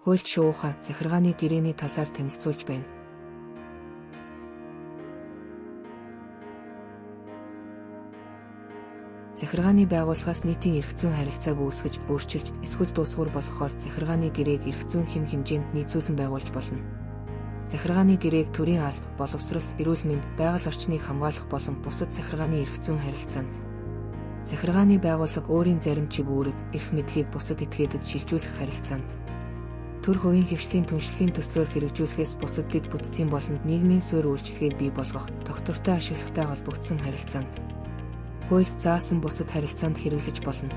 Хуульч шуухай захиргааны гэрээний талаар танилцуулж байна. Захиргааны байгууллагаас нийтийн эрх зүйн харилцааг үүсгэж, өөрчилж, эсвэл дуусгуур болгохоор захиргааны гэрээг эрх зүйн хэм хэмжээнд нийцүүлэн байгуулж болно. Захиргааны гэрээг төрийн алба, боловсрол, эрүүл мэнд, байгаль орчныг хамгаалах болон бусад захиргааны эрх зүйн харилцаанд. Захиргааны байгууллага өөрийн зарим чиг үүрэг, эрх мэдлийг бусад этгээдэд шилжүүлэх харилцаанд. Төр хувийн хэвшлийн түншлэлийн төслөөр хэрэгжүүлэхээс бусад дэд бүтцийн болонд нийгмийн суурь үйлчилгээг бий болгох, тогтвортой ашиглахтай холбогдсон харилцаанд. Хуульд заасан бусад харилцаанд хэрэглэж болно.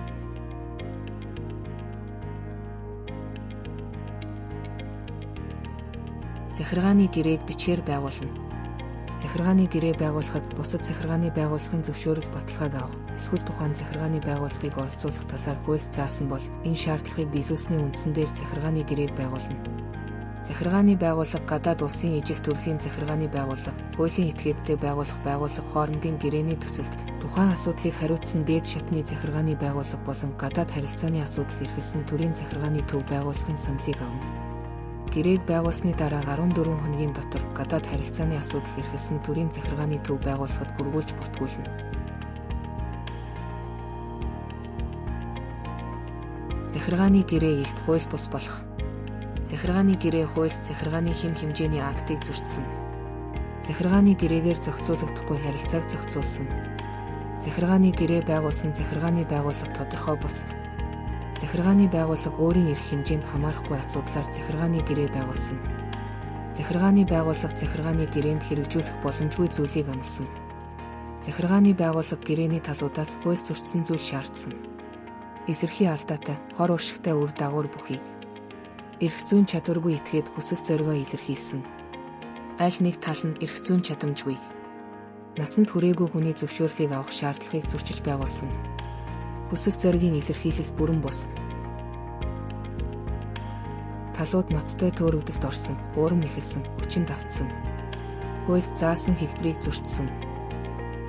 Захиргааны гэрээг бичгээр байгуулна. Захиргааны гэрээ байгуулахад бусад захиргааны байгууллагын зөвшөөрөл баталгааг авах, эсвэл тухайн захиргааны байгууллагыг оролцуулах талаар хуульд заасан бол энэ шаардлагыг биелүүлсэний үндсэн дээр захиргааны гэрээг байгуулна. Захиргааны байгууллага гадаад улсын ижил төрлийн захиргааны байгууллага, хуулийн этгээдтэй байгуулах байгууллага хоорондын гэрээний төсөлд тухайн асуудлыг хариуцсан дээд шатны захиргааны байгууллага болон гадаад харилцааны асуудал эрхэлсэн төрийн захиргааны төв байгууллагын саналыг авна. Гэрээг байгуулсны дараа 14 хоногийн дотор гадаад харилцааны асуудал эрхэлсэн төрийн захиргааны төв байгууллагад хүргүүлж бүртгүүлнэ. Захиргааны гэрээ илт хууль бус болох. Захиргааны гэрээ хуульд захиргааны хэм хэмжээний актыг зөрчсөн. Захиргааны гэрээгээр зохицуулагдахгүй харилцааг зохицуулсан. Захиргааны гэрээ байгуулсан захиргааны байгууллага тодорхой бус. Захиргааны байгууллага өөрийн эрх хэмжээнд хамаарахгүй асуудлаар захиргааны гэрээ байгуулсан. Захиргааны байгууллага захиргааны гэрээнд хэрэгжүүлэх боломжгүй зүйлийг амласан. Захиргааны байгууллага гэрээний талуудаас хууль зөрчсөн зүйл шаардсан. Илэрхий алдаатай, хор уршигтай үр дагавар бүхий. Эрх зүйн чадваргүй этгээд хүсэл зоригоо илэрхийлсэн. Аль нэг тал нь эрх зүйн чадамжгүй. Насанд хүрээгүй хүний зөвшөөрлийг авах шаардлагыг зөрчиж байгуулсан. Хүсэл зоригийн илэрхийлэл бүрэн бус. Талууд ноцтой төөрөгдөлд орсон, уурам эхэлсэн, хүчин давтсан. Хуульд заасан хэлбэрийг зөрчсөн.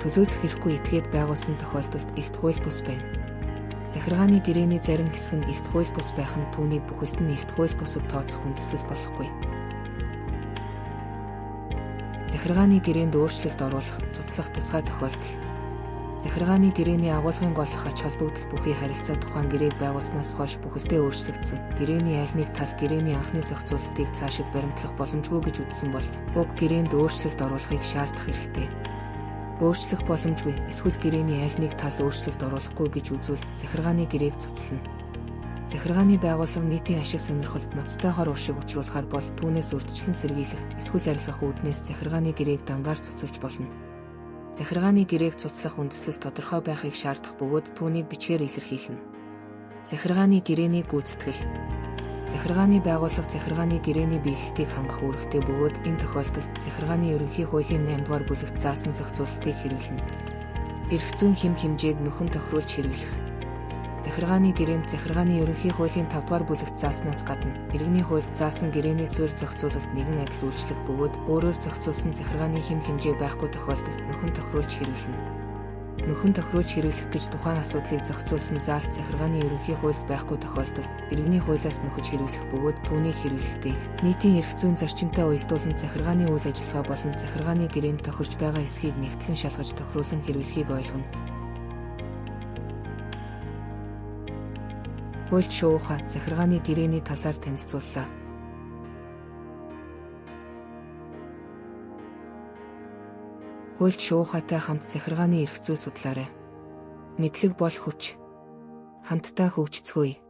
Төлөөлөх хэрэггүй этгээд байгуулсан тохиолдолд илт хууль бус байна. Захиргааны гэрээний зарим хэсэг нь илт хууль бус байх нь түүнийг бүхэлд нь илт хууль бусад тооцох хүндэслэл болохгүй. Захиргааны гэрээнд өөрчлөлт оруулах, цуцлах тусгай тохиолдол. Захиргааны гэрээний агуулгын голлох ач холбогдол бүхий харилцаа тухайн гэрээг байгуулснаас хойш бүхэлдээ өөрчлөгдсөн. Гэрээний аль нэг тал гэрээний анхны зохицуулалтыг цаашид баримтлах боломжгүй гэж үзсэн бол уг гэрээнд өөрчлөлт оруулахыг шаардах эрхтэй. Өөрчлөх боломжгүй эсвэл гэрээний аль нэг тал өөрчлөлт оруулахгүй гэж үзвэл захиргааны гэрээг цуцлана. Захиргааны байгууллага нийтийн ашиг сонирхолд ноцтой хор уршиг учруулахаар бол түүнээс урьдчилан сэргийлэх эсвэл арилгах үүднээс захиргааны гэрээг дангаар цуцалж болно. Захиргааны гэрээг цуцлах үндслэл тодорхой байхыг шаардах бөгөөд түүнийг бичгээр илэрхийлнэ. Захиргааны гэрээний гүйцэтгэл. Захиргааны байгууллага захиргааны гэрээний биелэлтийг хангах үүрэгтэй бөгөөд энэ тохиолдолд захиргааны ерөнхий хуулийн 8 дугаар бүлэгт заасан зохицуулалтыг хэрэглэнэ. Эрх зүйн хэм хэмжээг нөхөн тохируулж хэрэглэх. Захиргааны гэрээнд захиргааны ерөнхий хуулийн 5 дугаар бүлэгт зааснаас гадна иргэний хуульд заасан гэрээний суурь зохицуулалт нэгэн адил үйлчлэх бөгөөд өөрөөр зохицуулсан захиргааны хэм хэмжээ байхгүй тохиолдолд нөхөн тохируулж хэрэглэнэ. Нөхөн тохируулж хэрэглэх гэж тухайн асуудлыг зохицуулсан заалт захиргааны ерөнхий хуульд байхгүй тохиолдолд иргэний хуулиас нөхөж хэрэглэх бөгөөд түүнийг хэрэглэхдээ нийтийн эрх зүйн зарчимтай уялдуулан захиргааны үйл ажиллагаа болон захиргааны гэрээнд тохирч байгаа эсхийг нэгтлэн шалгаж тохируулан хэрэглэхийг ойлгоно. Хуульч шуухай захиргааны гэрээний талаар танилцууллаа. Хуульч шуухайтай хамт захиргааны эрх зүй судлаарай. Мэдлэг бол хүч. Хамтдаа хөгжицгөөе.